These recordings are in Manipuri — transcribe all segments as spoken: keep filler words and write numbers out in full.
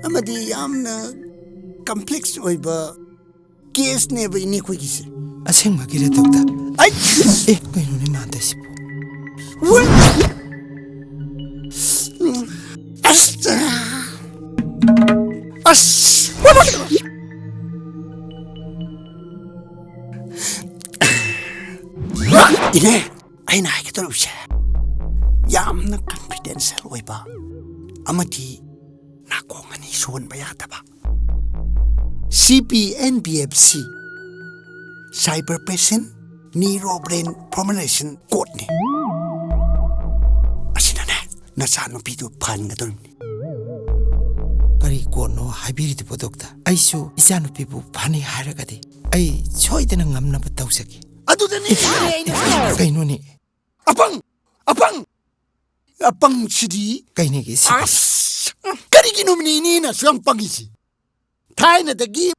ꯑꯃꯗꯤ ꯌꯥꯝꯅ ꯀꯝꯄ꯭ꯂꯦꯛꯁ ꯑꯣꯏꯕ ꯀꯦꯁꯅꯦꯕ ꯏꯅꯦ ꯑꯩꯈꯣꯏꯒꯤꯁꯦ꯫ ꯑꯁꯦꯡꯕꯒꯤꯔ, ꯗꯣꯛꯇꯔ? ꯑꯩ ꯑꯦ, ꯀꯩꯅꯣꯅꯦ ꯃꯥ ꯇꯧꯏꯁꯤꯕꯣ? ꯋꯦ-, ꯑꯁ! ꯑꯁ! ꯏꯅꯦ, ꯑꯩꯅ ꯍꯥꯏꯒꯗꯧꯔꯤꯕꯁꯦ ꯌꯥꯝꯅ ꯀꯟꯐꯤꯗꯦꯟꯁꯤꯌꯦꯜ ꯑꯣꯏꯕ ꯑꯃꯗꯤ ꯅꯥꯀꯣꯡ ꯑꯅꯤ ꯁꯣꯟꯕ ꯌꯥꯗꯕ ꯁꯤ P N P F C, Cyber Patient Neuro Brain Formulation Codeꯅꯤ꯫ ꯑꯁꯤꯅꯅꯦ, ꯅꯆꯥꯅꯨꯄꯤꯗꯨ ꯐꯍꯟꯒꯗꯧꯔꯤꯕꯅꯤ꯫ ꯀꯔꯤ ꯀꯣꯠꯅꯣ ꯍꯥꯏꯕꯤꯔꯤꯗꯨꯕꯣ, ꯗꯣꯛꯇꯔ? ꯑꯩꯁꯨ ꯏꯆꯥꯅꯨꯄꯤꯕꯨ ꯐꯅꯤ ꯍꯥꯏꯔꯒꯗꯤ ꯑꯩ ꯁꯣꯏꯗꯅ ꯉꯝꯅꯕ ꯇꯧꯖꯒꯦ꯫ ꯑꯗꯨꯗꯅꯤ ꯑꯩꯅ ꯀꯩꯅꯣꯅꯦ? ꯑꯄꯪ! ꯑꯄꯪ! ꯑꯄꯪꯁꯤꯗꯤ! ꯀꯩꯅꯦꯒꯦ ꯁꯤ? ꯑꯁ! ꯀꯔꯤꯒꯤꯅꯣ ꯏꯅꯦꯅ ꯑꯁꯨꯛ ꯌꯥꯝ ꯄꯪꯉꯤꯁꯤ? ꯊꯥꯏꯅꯗꯒꯤ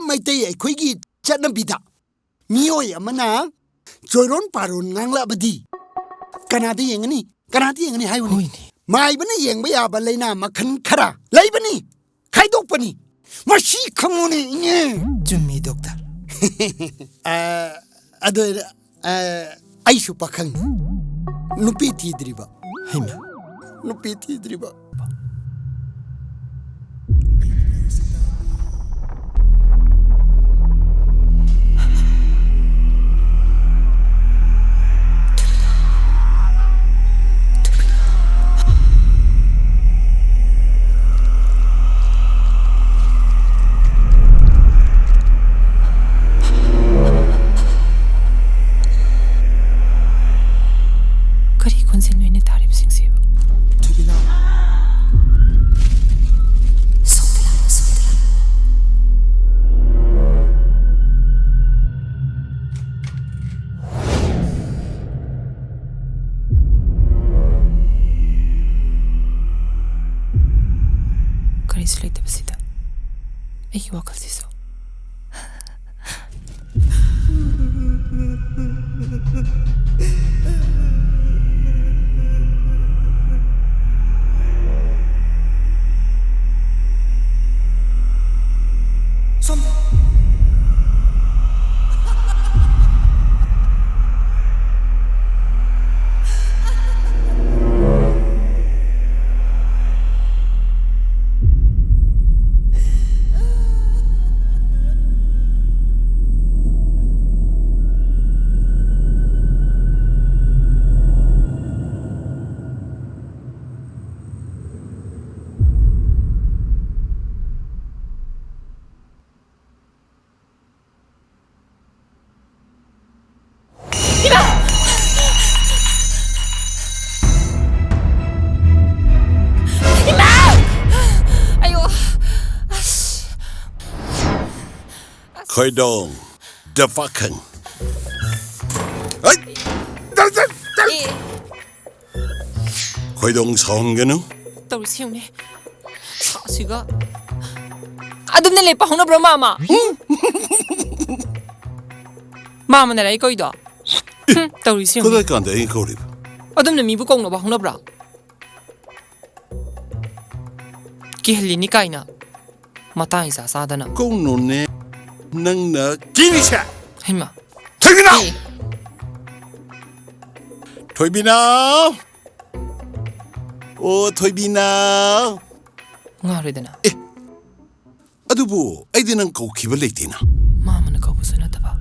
ꯃꯩꯇꯩ ꯑꯩꯈꯣꯏꯒꯤ ꯆꯠꯅꯕꯤꯗ ꯃꯤꯑꯣꯏ ꯑꯃꯅ ꯆꯣꯏꯔꯣꯟ ꯄꯥꯔꯣꯟ ꯉꯥꯡꯂꯛꯑꯕꯗꯤ ꯀꯅꯥꯗ ꯌꯦꯡꯒꯅꯤ? ꯀꯅꯥꯗ ꯌꯦꯡꯒꯅꯤ ꯍꯥꯏꯌꯨꯅꯦ? ꯍꯣꯏꯅꯦ꯫ ꯃꯥꯏꯕꯅ ꯌꯦꯡꯕ ꯌꯥꯕ ꯂꯥꯏꯅꯥ ꯃꯈꯜ ꯈꯔ ꯂꯩꯕꯅꯤ, ꯈꯥꯏꯗꯣꯛꯄꯅꯤ꯫ ꯃꯁꯤ ꯈꯪꯉꯨꯅꯦ, ꯏꯅꯦ꯫ ꯆꯨꯝꯃꯤ, ꯗꯣꯛꯇꯔ꯫ ꯑ, ꯑꯗꯨ ꯑꯣꯏꯔ-, ꯑ, ꯑꯩꯁꯨ ꯄꯥꯈꯪꯅꯤ꯫ ꯅꯨꯄꯤ ꯊꯤꯗ꯭ꯔꯤꯕ꯫ ꯍꯩꯃꯥ꯫ ꯅꯨꯄꯤ ꯊꯤꯗ꯭ꯔꯤꯕ꯫ ꯀꯔꯤ ꯈꯣꯟꯖꯦꯜꯅꯣ ꯑꯩꯅ ꯇꯥꯔꯤꯕꯁꯤꯡꯁꯤꯕꯨ? ꯀꯔꯤꯁꯨ ꯂꯩꯇꯕꯁꯤꯗ ꯑꯩꯒꯤ ꯋꯥꯈꯜꯁꯤꯁꯨ꯫ ꯈꯣꯏꯗꯣꯡ, ꯗ ꯄꯥꯈꯪ꯫ ꯑꯩ! ꯇꯜ, ꯇꯜ, ꯇꯜ! ꯑꯦ, ꯈꯣꯏꯗꯣꯡ ꯁꯥꯎꯍꯟꯒꯅꯨ꯫ ꯇꯧꯔꯤꯁꯤ ꯌꯦꯡꯉꯨꯅꯦ꯫ ꯁꯥꯁꯤꯒ꯫ ꯑꯗꯨꯝꯅ ꯂꯦꯞꯄ ꯍꯧꯅꯕ꯭ꯔꯣ, ꯃꯥꯃ? ꯃꯥꯃꯅꯔ ꯑꯩ ꯀꯧꯏꯗꯣ? ꯍꯨꯝ, ꯇꯧꯔꯤꯁꯤ ꯌꯦꯡꯉꯨꯅꯦ꯫ ꯀꯗꯥꯏ ꯀꯥꯟꯗ ꯑꯩ ꯀꯧꯔꯤꯕ? ꯑꯗꯨꯝꯅ ꯃꯤꯕꯨ ꯀꯧꯅꯕ ꯍꯧꯅꯕ꯭ꯔꯥ? ꯀꯤꯍꯜꯂꯤꯅꯤ ꯀꯥꯏꯅ꯫ ꯃꯇꯥꯡ ꯏꯆꯥ ꯆꯥꯗꯅ꯫ ꯀꯧꯅꯨꯅꯦ, ꯅꯪꯅ ꯀꯤꯔꯤꯁꯦ꯫ ꯍꯩꯃꯥ꯫ ꯊꯣꯏꯕꯤꯅꯥꯎ! ꯑꯦ꯫ ꯊꯣꯏꯕꯤꯅꯥꯎ! ꯑꯣ, ꯊꯣꯏꯕꯤꯅꯥꯎ! ꯉꯥꯎꯔꯦꯗꯅ꯫ ꯑꯦ, ꯑꯗꯨꯕꯨ ꯑꯩꯗꯤ ꯅꯪ ꯀꯧꯈꯤꯕ ꯂꯩꯇꯦꯅ꯫ ꯃꯥꯃꯅ ꯀꯧꯕꯁꯨ ꯅꯠꯇꯕ꯫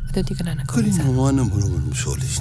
ꯑꯗꯨꯗꯤ ꯀꯅꯥꯅ ꯀꯧꯔꯤꯖꯥꯠꯅꯣ? ꯀꯔꯤꯅꯣ ꯃꯥꯅ ꯃꯔꯣꯟ ꯃꯔꯣꯟ ꯁꯣꯜꯂꯤꯁꯤ?